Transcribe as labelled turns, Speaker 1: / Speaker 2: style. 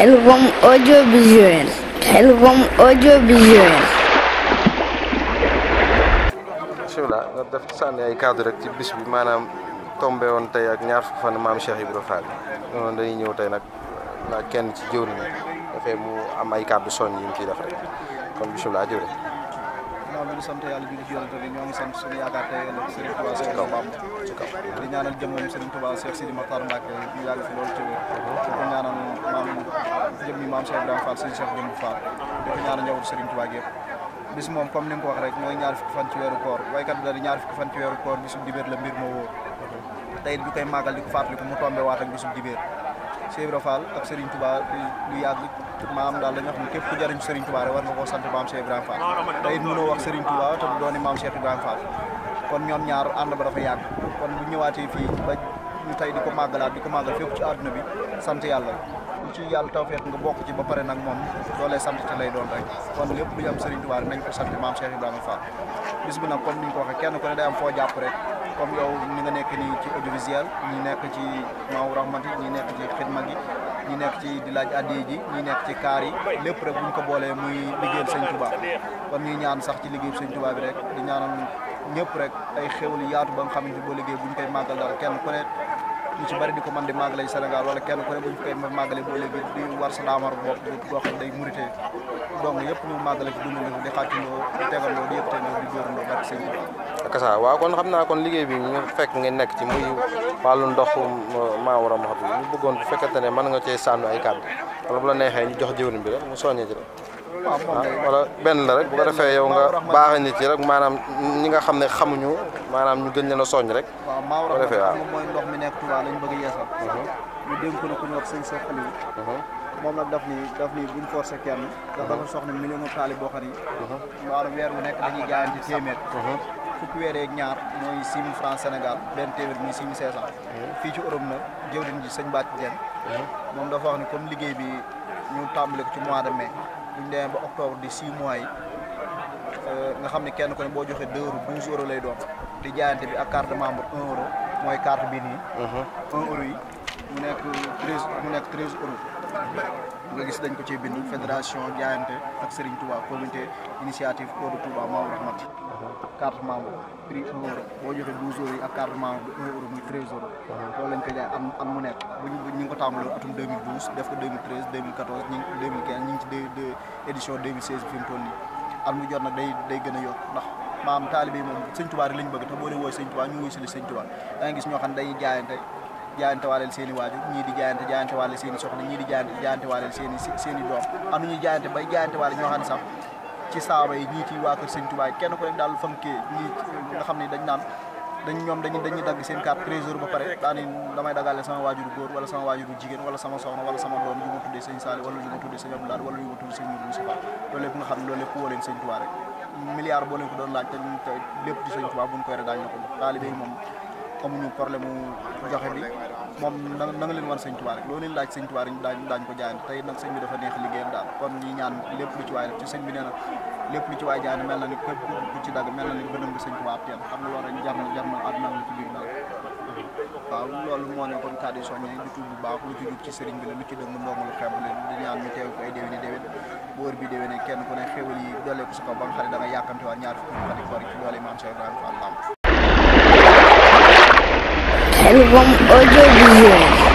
Speaker 1: Khelcom audiovisuel. Khelcom audiovisuel.
Speaker 2: bisimilah nga def sànni ay cadre rek ci bis bi maanaam tombé woon tey ak ñaar fukki fan maam Cheikh Ibra Fall noonu dañuy ñëw tey nag naa kenn ci jëwriñ ñi dafay mu am ay kàddu soññ yi mu ciy def rek kon bisimilah jëwriñ.
Speaker 3: waaw ñu ngi sant yàlla di ci yonent bi ñoo ngi sant suñu yaakaar tey ëllëg Serigne Touba Cheikh Bamba
Speaker 2: ci kaw
Speaker 3: di ñaanal jëmmam Serigne Touba Cheikh Sidi Makhtar Mbacké ñu yàgg fi loolu ci wér di ko ñaanal jëmmi maam Cheikh Ibrahima Fall Serigne Cheikh Jëmb Fall di ko ñaanal njabootu Serigne Touba gépp bis moom comme ni nga ko wax rek mooy ñaar fukki fan ci weeru koor waykat bi daal di ñaar fukki fan ci weeru koor bisub dibéer la mbir moo wóor tey it ñu koy màggal di ko fàttali ko mu tombé waat ak bisub dibéer Cheikh Ibra Fall ak Serigne Touba du yàgg maam daal dañoo xam ne képp ku jariñ Serigne Touba rek war nga koo sant maam Cheikh Ibrahima Fall tey it mënoo wax Serigne Touba te du dooni maam Cheikh Ibrahima Fall kon ñoom ñaar ànd ba dafa yàgg kon bu ñëwaatee fii ba ñu tey di ko màggalaat di ko màggal fépp ci àdduna bi sant yàlla lu ci yàlla tawfeex nga bokk ci ba pare nag moom loolee sant te lay doon rek kon lépp lu ñu am Serigne Touba nañ ko sant maam Cheikh Ibrahima Fall bis bi nag comme ni ñu ko waxee kenn ku ne day am foo jàpp rek comme yow ni nga nekk nii ci audiovisuel ñi nekk ci Maawu Rahmati ñi nekk ci xidma gi ñi nekk ci di laaj addiya ji ñi nekk ci kaar yi lépp rek bu ñu ko boolee muy liggéeyal Sëñ Touba kon ñuy ñaan sax ci liggéeyal Sëñ Touba bi rek di ñaanal ñëpp rek ay xéwal yaatu ba nga xamante boo liggéey bu ñu koy màggal daal kenn ku ne ñu ci bari di ko mën di màggale Sénégal wala kenn ku ne bu ñu koy màggale boo léegi di war sa daamar bopp boo xam day murité donc yëpp ñu màggale ci dundandoo di xàccandoo di tegandoo di yëkkatandoo di dóorandoo barke Sëñ Touba
Speaker 2: ak saa waaw kon xam naa kon liggéey bi ñu fekk ngeen nekk ci muy wàllu ndox Maawu Rahmati ñu bëggoon bu fekkente ne mën nga cee sànni ay kàddu wala bu la neexee ñu jox jëwriñ bi rek mu soññee ci rek wala benn la rek bu ko defee yow nga baax nit ci rek maanaam ñi nga xam ne xamuñu maanaam ñu gën leen a soññ rek
Speaker 3: waaw Maawu Rahmati moom mooy ndox mi nekk Touba lañ bëgg a yeesal ñu dénk ko ne ku ñu wax sëñ Cheikh Aliou moom nag daf ni buñ forcé kenn dafa soxna million taali boo xam ni maanaam weer bu nekk dañuy jaayante téeméer fukki weer ak ñaar mooy 6 000 francs Sénégal benn téeméer muy 6 500 fii ci Europe nag jëwriñ ji sëñ Bàcc Dieng moom dafa wax ni comme liggéey bi ñu tàmbale ko ci mois de mai buñ demee ba octobre di 6 mois yi nga xam ne kenn ko ne boo joxee 2 euros 12 euros lay doon di jaayante bi ak carte de membre 1 euro mooy carte bi nii 1 euro yi mu nekk 13 euros nga gis dañ ko ci bind fédération jaayante ak Serigne Touba comité initiative Eau de Touba Maawu Rahmati carte membre prix 1 euro boo joxee 12 euros yi ak carte membre bi 1 euro muy 13 euros loolu lañ ko jaay am mu nekk ñu ngi ko tàmbaloon atum 2012 def ko 2013 2014 2015 ñu ngi ci édition 2016 fi mu toll nii at mu jot nag day gën a yokk ndax maam taalibe yi moom Sëñ Touba rek lañ bëgg te boo dee wooy Sëñ Touba ñu wuy si li Sëñ Touba da ngay gis ñoo xam ne dañuy jaayante waaleel seen i waajur ñii di jaayante waaleel seen i soxna ñii di jaayante waaleel seen i doom am nañuy jaayante bay jaayante waaleel ñoo xam ne sax ci saaba yi ñii ci waa kër Sëñ Touba kenn ku nekk daal famkee ñii nga xam ne dañ naan dañuy dagg seen carte trésor ba pare daani damay daggaale sama waajuru góor wala sama waajuru jigéen wala sama soxna wala sama doom yu ma tuddee Sëñ Saali wala yu ma tuddee Sëñ Abdoulaye wala yu ma tuddee Sëñ Mourou Moussa loolu lépp nga xam ne loolu lépp woo leen Sëñ Touba rek milliard boo leen ko doon laaj te lépp di Sëñ Touba buñ koy rek daañu na ko taalibe yi moom amuñu problème mu joxe bi moom na nga leen wan Sëñ Touba rek loolu leen laaj Sëñ Touba rek daañu ko jaayante tey nag sëñ bi dafa neex liggéeyam daal kon ñi ñaan lépp lu ci waay def ci sëñ bi nee na lépp lu ci waay jaayante mel na ni képp ku ci dagg mel na ni bënam nga Sëñ Touba ab teen xam nga loolu rek jar na àdduna la ci biir daal waaw loolu moo ne kon kàddu soññe lu tudd bu baax lu ci jub ci sëriñ bi la lu ci dëng ndongo lu xeeb leen di ñaan ñu teew ko ay déwéni déwén bu wër bi déwéne kenn ku ne xéwal yi doole ko sa kaw ba nga xam ne da nga yàkkamti waat ñaar fukki fan koor ci doole maam Cheikh Ibrahima Fall
Speaker 1: Khelcom audiovisuel.